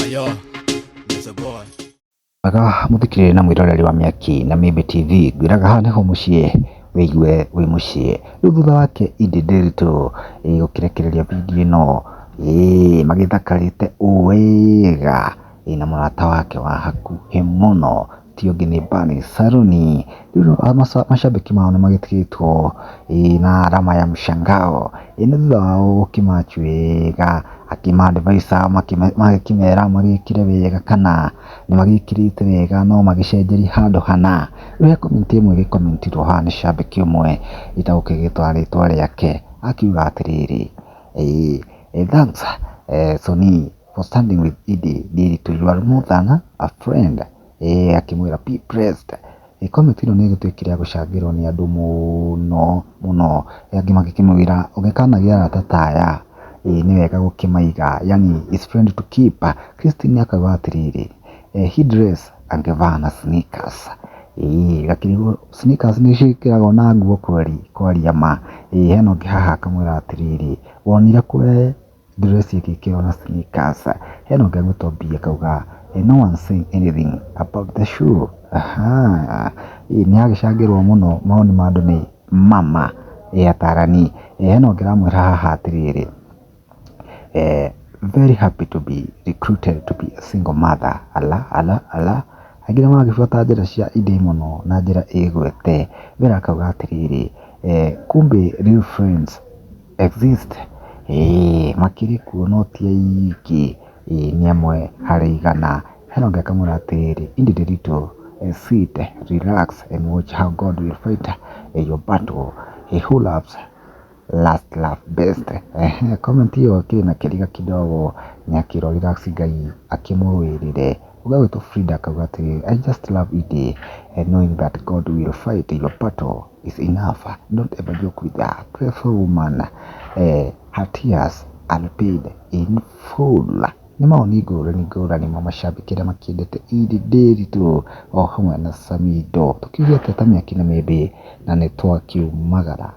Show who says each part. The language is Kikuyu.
Speaker 1: Yo, Mr. Boy.
Speaker 2: Wega mũthikĩrĩria na mwĩroreri wa Mĩaki na Mĩmbi TV, ngwĩraga haha nĩho mũciĩ wĩigue wĩ mũciĩ. Rĩu thutha wake Edday Nderitu gũkĩrekereria video ĩno ĩĩ magĩthakarĩte ũũ wega na mũrata wake wa hakuhĩ mũno ti ũngĩ nĩ Bernice Saruni. Rĩu macambĩki mao nĩ magĩtigĩtwo na alama ya mshangao nĩ thutha wao gũkĩmatch wega akĩma advise magĩkĩmera magĩkire wega kana nĩ magĩkĩrĩte wega no magĩcenjerie handũ hana. Rĩu he comment ĩmwe ĩgĩkomentirwo haha nĩ cambĩki ũmwe itagũkĩgĩtwa rĩtwa rĩake akiuga atĩrĩrĩ, "Thanks Soni for standing with Edday Nderitu, you are more than a friend." Akĩmwĩra be blessed. Comment ĩno nĩ ĩgĩtuĩkire ya gũcangĩrwo nĩ andũ mũno mũno, angĩ magĩkĩmwĩra ũngĩkanagĩa arata ta aya nĩ wega gũkĩmaiga, yani is friend to keep. Christine akauga atĩrĩrĩ, hii dress angevaa na sneakers. Gakĩrigwo sneakers nĩ ciĩkĩragwo na nguo kweli kwaria ma. Hena ũngĩ haha akamwĩra atĩrĩrĩ, wonire kũ dress ĩgĩkĩrwo na sneakers. Hena ũngĩ agwĩtwo B akauga no one saying anything about the shoe. Aha, nĩ agĩcangĩrwo mũno mawoni ma andũ nĩ mama atarani. Hena ũngĩ aramwĩra haha atĩrĩrĩ, very happy to be recruited to be a single mother. Ala ala ala. Angĩ nĩ maragĩbuata njĩra cia Edday mũno na njĩra ĩgwete. Vera akauga atĩrĩrĩ, kumbe real friends exist. Makĩrĩ kuo no ti aingĩ, nĩ amwe harĩ igana. Hena ũngĩ akamwĩra atĩrĩrĩ, Edday Nderitu, sit, relax and watch how God will fight your battle. He who loves last laugh best. Comment ĩyo ĩkĩrĩ na kĩriga kidogo nĩ akĩrwo relax Ngai akĩmũrũĩrĩre. Ũgagwĩtwo Frida akauga atĩrĩrĩ, I just love Edday knowing that God will fight your battle is enough. Don't ever joke with a prayerful woman. Her tears are paid in full. Nĩ mawoni ngũrani ngũrani ma macambĩki arĩa makĩendete Edday Nderitu o hamwe na Samidoh. Tũkiuge atĩa ta Mĩaki na Mĩmbi na nĩ twakiumagara.